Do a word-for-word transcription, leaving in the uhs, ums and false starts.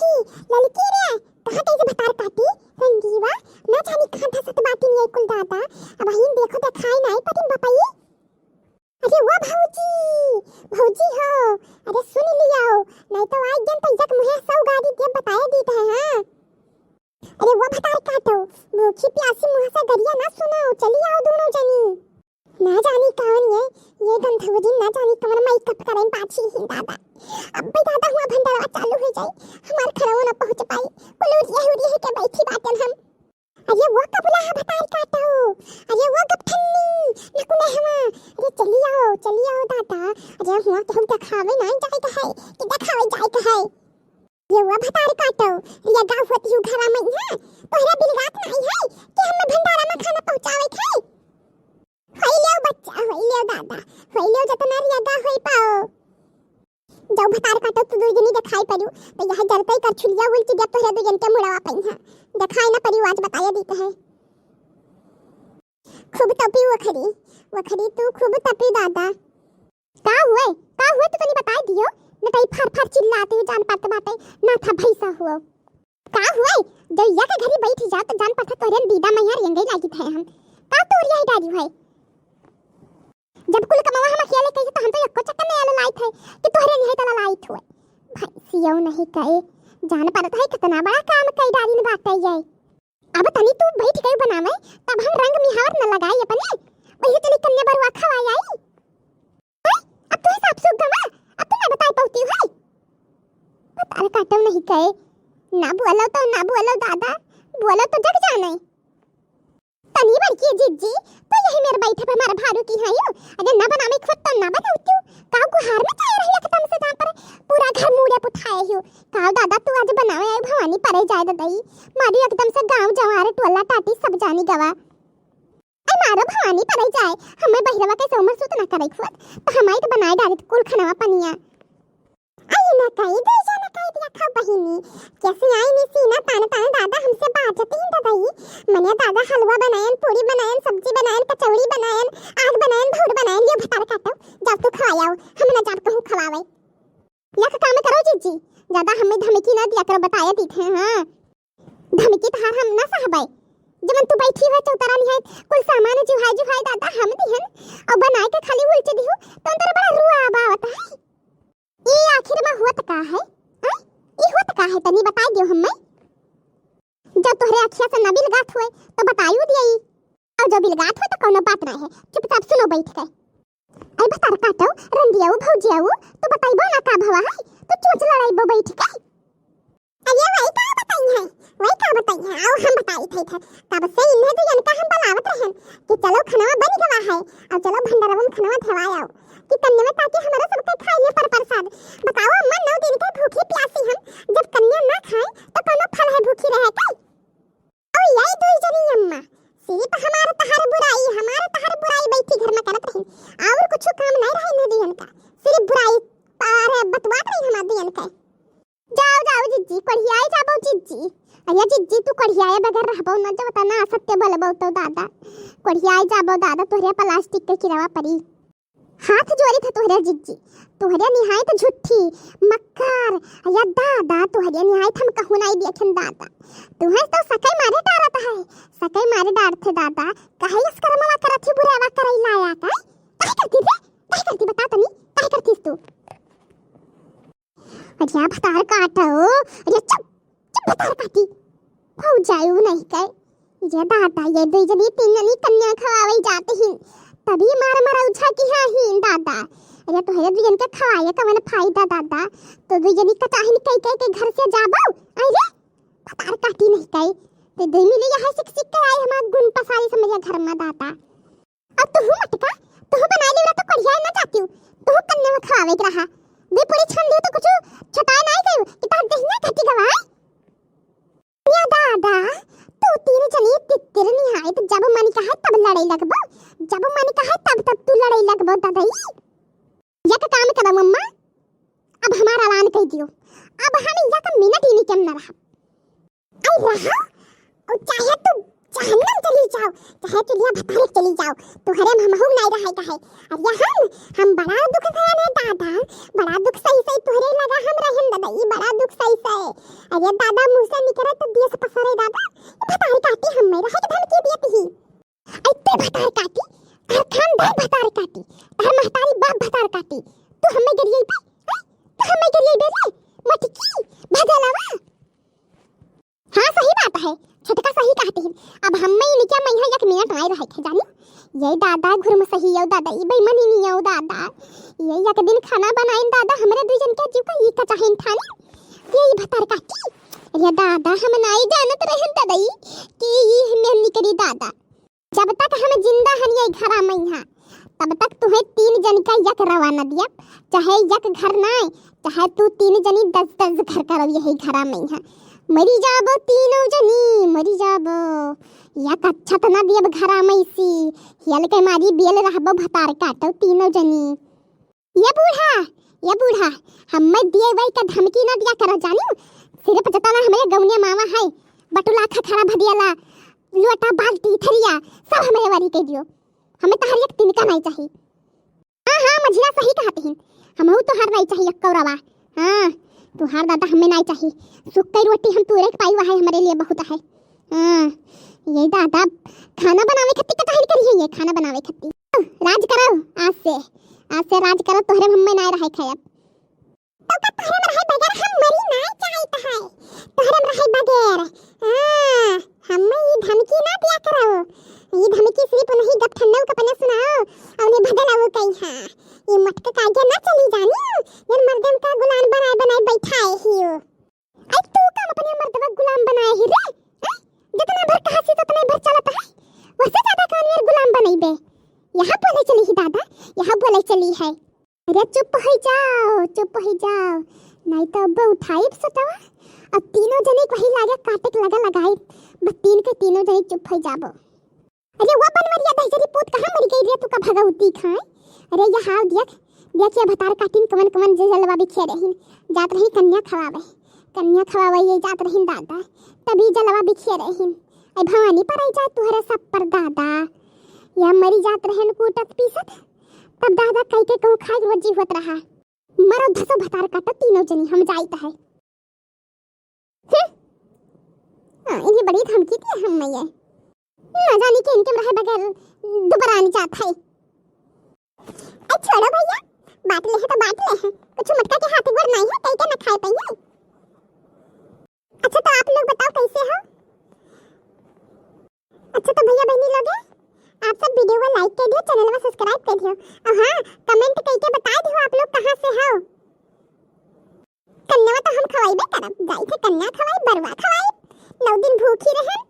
की ललकी रे, कहाँ कैसे भतार काटी? रंगीवा, ना जानी कहाँ धसत बाटिन ये कुल दादा। अब हिन देखो देखाई नाई पतिन बपई। अरे वो भौजी, भौजी हो, अरे सुन लियाओ, नहीं तो आज दिन तो इज्जत मुहे सौ गाड़ी दे बताए दीत है, हाँ। अरे वो भतार काटो, भूखी प्यासी मुँह से गरिया ना सुनाओ, चली आओ दोनों जनी। ना जानी कौन ये, ये गंधौरी ना जानी कौन मेकअप करें पाछी ही दादा। अब्बे दादा हुआ भंडारा चालू हो जाए, हमार खड़ाओ ना पहुँच पाई, कुलूर ये हुरी है के बैठी बाटन हम। अरे वो कबुला है भतार काटो, अरे वो गपठन्नी, नकुले हवा, अरे चली आओ, चली आओ दादा, अरे हुआ तो हम दिखावे ना जाए का है, कि दिखावे जाए का है। ये हुआ भतार काटो, ये गाँव होती हूँ घरा में है, तोहरा बिलगात नहीं है कि हमें भंडारा में खाना पहुँचावे थे। होई लियो बच्चा, होई लियो दादा, होई लियो जतना रियागा होई पाओ। जाओ भतार काटो, तू दुई जनी दिखाई पड़ू, तो यह जरते कर छुलिया उल्टी दिया तोहरे दुई जन के मुड़वा पई है। दिखाई ना पड़ी, आज बताया दी है। खूब तपी वखरी, वखरी तू खूब तपी दादा। का हुए, का हुए तू तनी बताई दियो, न तई फार फार चिल्लाते हो जान पात बाटे, ना था भैंसा हुआ। का हुए, जइया के घरी बैठ जा त जान पात तोहरे दीदा मैया रेंगई लागित है हम। का तोरिया ही डारी हुए? जब कुल कमवा हम अकेले कही तो हम तो एको चक्कर नहीं आला लाइत है कि तोहरे नहीं तला लाइत हुए। भैंसियो नहीं कहे, जान पात है कितना बड़ा काम कई डारी न बाटे ये। अब तनी तू बैठ गई बनावे, तब हम रंग मिहावर न लगाई अपने, वही चली कन्या बरुआ खवाई आई। हैं? अब तू हिसाब से गवा, अब तू ना बताई पौती है। भतार काटो नहीं कहे, ना बोलो तो, ना बोलो दादा, बोलो तो जग जाने। तनी बड़की जिज्जी, तो यही मेरे बैठे पे हमारे भारू की है यू। अगर ना बनावे खुद तो ना बनाऊ तू। काव गुहार में चाहे रही एकदम से जान पर पूरा घर मूड़े पुठाए यू। काव दादा तू आज बनावे आई भवानी परे जाए ददई। मारी एकदम से गांव जवार टोला टाटी सब जानी गवा। आई मारो भवानी परे जाए, हमें बहिरवा के सोमर सूत ना करे खुद, तो हमारी तो बनाए डाली कुल खनवा पनिया। आई ना कई दे जा ना कई दिया खाओ बहिनी, कैसे आई नी सीना तान तान दादा हमसे बाजती ही ददई, मने दादा हलवा बनायन, पूरी बनायन, सब्जी बनायन, कचौड़ी बनायन, आग बनायन, भौर बनायन, लियो भतार काटो, जाओ तू खवायाओ, हम ना जाब कहूँ खवावे। यक काम करो जिज्जी, ज्यादा हमें धमकी ना दिया करो, बताया दी थे, हाँ। धमकी तहार हम ना सहबै। जवन तू बैठी है चौतरा निहाय, कुल सामान जुहाय जुहाय दादा हम दिहन, और बनाए के खाली उल्टे दिहु, तो अंदर बड़ा रुआ आबा आवत है। ई आखिर में होत का है? हैं? ई होत का है, तनी बताई दियो हमें। जब तोहरे अखिया से ना बिलगात हुए, तो बताइयो दिया ई। और जो बिलगात हुए, तो कौनो बात ना है, चुपचाप सुनो बैठ के। आई भतार काटो, रंदियाऊ, भौजियाऊ, तू बताइबो ना का भवा है, तू चोंच लड़ाइबो बैठ के। अरे वही का बताई है, वही का बताई है, आओ हम बताई थे, थे। तब से इन्हें तो इनका हम बलावत रहन कि चलो खनवा बन गवा है, और चलो भंडारवा में खनवा धवाए आओ, कि कन्या में ताकि हमारा सबके खाए लिए पर प्रसाद। बताओ अम्मा, नौ दिन के भूखी प्यासी हम, जब कन्या ना खाए तो कौनो फल है भूखी रहे के? ओ यही दुई जनी अम्मा, सिर्फ हमार तहार बुराई, हमार तहार बुराई बैठी घर में करत रही, और कुछ काम नहीं रहे इन्हें दुइयन का, सिर्फ बुराई पर बतवात रही हमार दुइयन का। जाओ, जाओ जिज्जी, कोढ़ियाई जाबो जिज्जी। अरे जिज्जी, तू कोढ़ियाए बगैर रहबो न, जब तना असत्य बोलबो तो दादा, कोढ़ियाई जाबो दादा, तोहरे प्लास्टिक के किरवा परी। हाथ जोड़ी थे तोहरे जिज्जी, तोहरे निहायत झूठी, मक्कार, या दादा, तोहरे निहायत हम कहूँ नाई देखेन दादा। तुहे तो सकै मारे डारत है, सकै मारे डारत थे दादा, काहे इस कर्मवा करत ही बुरावा करई लाया काहे? काहे करती थे? काहे करती बता तनी, काहे करतीस तू? अरे भतार काटो, अरे चुप, चुप भतार काटी। भौजाई नहीं कहे। ये दादा, ये दुई जनी तीन जनी कन्या खवावे जाते ही, तभी मार मरौछा की हाँ ही दादा। अरे तोहरे दुई जन के खवाए कवन फायदा दादा? तो दुई जनी कचाहिन कई कई के घर से जाबो। अरे भतार काटी नहीं कहे। ते दुई मिली यहाँ सिक सिक के आई हमार गुण पसारी समझिया घर में दादा। अब तुहू मटका, तुहू बनाए लेवला तो कढ़िया ना जातिउ, तुहू कन्या में खवावे के रहा। दे पूरी छन दियो तो कुछ छटाए नाई गयो, कि तार देहिया घटी गवा है। या दादा, तू तीन जनी तितिर निहायत जब मन कहे तब लड़े लगबो, जब मन कहे तब तब तू लड़े लगबो ददई। यक काम करो मम्मा, अब हमारा ऐलान कह दियो, अब हम यक मिनट ही निकम न रहा। आई रहा, और चाहे तू जहन्नम चली जाओ, चाहे चुल्हिया भतारे चली जाओ, तुहरे में हमहू नाई रहे का है। अरे हम, हम बड़ा दुख सहन है दादा, बड़ा दुख सही सही तुहरे लगा हम रहन दादा, ई बड़ा दुख सही सही। अरे दादा मुँह से निकरे तो दिए से पसरे दादा, ई भतार काटी हमें रहे के धमकी दियत ही। ऐ ते भतार काटी, तहर खानदान भतार काटी, तहर महतारी बाप भतार काटी, तू हमें गरियई पे, हैं? तू हमें गरियई बे रे, मटकी, भजलवा। हाँ, सही बात है, छोटका सही कहत ही। अब हम्मे इनके मइहाँ एक मिनट नाई रहे के जानी। ये दादा घुरम सही यो दादा, ई बेईमानी नहीं यो दादा। ये एक दिन खाना बनाइन दादा, हमरे दुई जन के जीव का ई का चाहिन ठानी। ये ई भतार काटी। अरे दादा, हम नाई जानत रहन दादा ई कि ई हमें निकरी दादा। जब तक हम जिंदा हन ये घरा मइहाँ, तब तक तुहे तीन जन का एक रवा न दियब, चाहे एक घर नाय, चाहे तू तीन जनी दस दस घर करब यही घरा मइहाँ। मरी जाबो तीनों जनी, मरी जाबो। एक अच्छा त न दियब घरा मइसी, हियल के मारी बेल रहबो भतार काटो तीनों जनी। ये बूढ़ा, ये बूढ़ा, हम्मे दिए वही का धमकी ना दिया करो जानियो। सिर्फ जतना हमरे गौनिया मावा है, बटुला खखरा भदियाला, लोटा बाल्टी थरिया, सब हमरे वारी के दियो। हमें तहर एक तिनका नाई चाही। हाँ, हाँ, मझिया सही कहत ही, हमहू तोहार नाई चाही एक कौरवा। हाँ, तोहार दादा हमें नाई चाही। सुक्कई रोटी हम तोरे के पाई हुआ है, हमरे लिए बहुत है। हाँ, ये दादा खाना बनावे खत्ती का चाही करी है, ये खाना बनावे खत्ती। राज करो आज से, आज से राज करो, तोहरे में हमें नाय रहे खायब। तो का तोहरे में रहे बगैर हम मरी नाय चाहित है, तोहरे में रहे बगैर। हाँ, हमें ई धमकी ना दिया करो, ई धमकी सिर्फ उन्हीं गठंडव का पने सुनाओ, और उन्हें भदलाओ कहीं। हाँ, ई मटका का आगे ना चली जानी, जन मर्दन का गुलाम बनाए बनाए बैठाए ही हो। आई तू का अपने मर्दवा गुलाम बनाए ही रे? हैं? जितना भर कहा से उतना भर चलत है, वसे ज्यादा कान यार गुलाम बनइबे। यहाँ बोले चली ही दादा, यहाँ बोले चली है। अरे चुप हो जाओ, चुप हो जाओ, नहीं तो अब उठाई सटवा। अब तीनों जने को ही लागे काटे के लगा लगाई, बस तीन के तीनों जने चुप हो जाबो। अरे वो बनवरिया दहिजरी पूत कहाँ मरी गई रे, तू का भगवती खाए? अरे ये हाव दियक, दियक ये भतार काटिन कवन कवन जे जलवा बिखिया रहिन, जात रही कन्या खवावे, कन्या खवावे ये जात रहिन दादा, तभी जलवा बिखिया रहिन। ऐ भवानी पर आई जाए तुहरे सब पर दादा, या मरी जात रहन कूटत पीसत, तब दादा कई के कहूँ खाए रोजी होत रहा। मरो धसो भतार काटो तीनों जनी, हम जाइत है। हम्म। हाँ, इन्हें बड़ी धमकी दी हम मैया। ना जानी कि इनके रहे बगैर दोबारा नहीं जात है। ए, छोड़ो भैया, बांट ले है तो बांट ले है। कुछ मटका के हाथ गोड़ नहीं है, कई के ना खाए पाइए। अच्छा, तो आप लोग बताओ कैसे हो? अच्छा, तो भैया बहनी लोग हैं, आप सब video को like कर दियो, channel को subscribe कर दियो। और हाँ, comment करके बता दियो आप लोग कहाँ से हो। कन्या तो हम खवाइबे करब, जाई थे कन्या खवाई, बरवा खवाई, नौ दिन भूखी रहन,